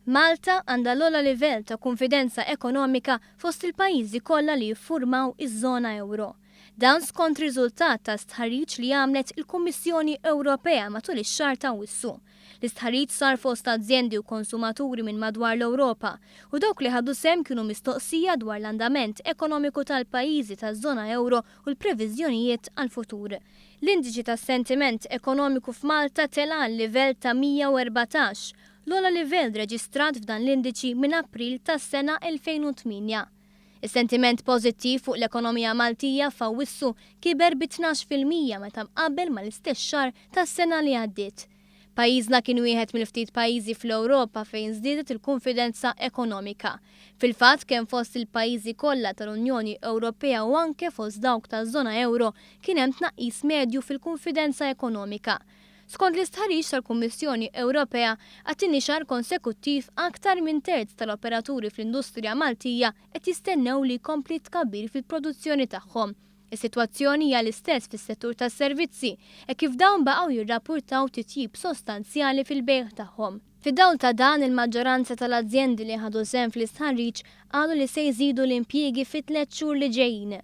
Malta għandha l-ogħla livell ta' kunfidenza ekonomika fost il-pajjiżi kollha li jiffurmaw iż-żona ewro. Dan skont riżultat ta' stħarriġ li għamlet il-Kummissjoni Ewropea matul ix-xahar ta' Awwissu. L-istħarriġ sar fost azjendi u konsumaturi minn madwar l-Ewropa u dawk li ħadu sehem kienu mistoqsija dwar l-andament ekonomiku tal-pajjiżi taż-żona ewro u l-previżjonijiet għall-futur. L-indiċi tas-sentiment ekonomiku f'Malta tela' għal livell ta' 114, l-ogħla livell reġistrat f'dan l-indiċi minn April tas-sena 2008. Is-sentiment pożittiv fuq l-ekonomija Maltija f'Awwissu kiber bi 12% meta mqabbel mal-istess xahar tas-sena li għaddiet. Pajjiżna kien wieħed mill-ftit pajjiżi fl-Ewropa fejn żdiedet il-kunfidenza ekonomika. Fil-fatt, kemm fost il-pajjiżi kollha tal-Unjoni Ewropea u anke fost dawk taż-żona ewro kien hemm tnaqqis medju fil-kunfidenza ekonomika. Skont l-istħarriġ tal-Kummissjoni Ewropea, għat-tieni xahar konsekuttiv aktar minn terz tal-operaturi fl-industrija Maltija qed jistennew li jkompli t-tkabbir fil-produzzjoni tagħhom. Is-sitwazzjoni hija l-istess fis-settur tas-servizzi, hekk kif dawn baqgħu jirrappurtaw titjib sostanzjali fil-bejgħ tagħhom. Fid-dawl ta' dan, il-maġġoranza tal-azjendi li ħadu sehem fl-istħarriġ qalu li se jżidu l-impjiegi fit-tliet xhur li ġejjin.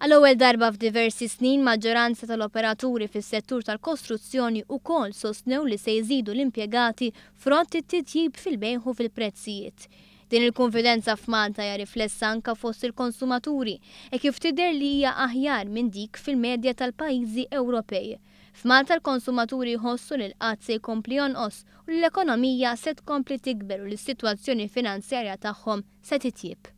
Għall-ewwel darba f'diversi snin, maġġoranza tal-operaturi fis-settur tal-kostruzzjoni wkoll sostnew li se jżidu l-impjegati frott it-titjib fil-bejgħ u fil-prezzijiet. Din il-kunfidenza f'Malta hija riflessa anke fost il-konsumaturi, hekk kif tidher li hija aħjar minn dik fil-medja tal-pajjiżi Ewropej. F'Malta l-konsumaturi jħossu li l-qgħad se jkompli jonqos u li l-ekonomija se tkompli tikber u li s-sitwazzjoni finanzjarja tagħhom se titjieb.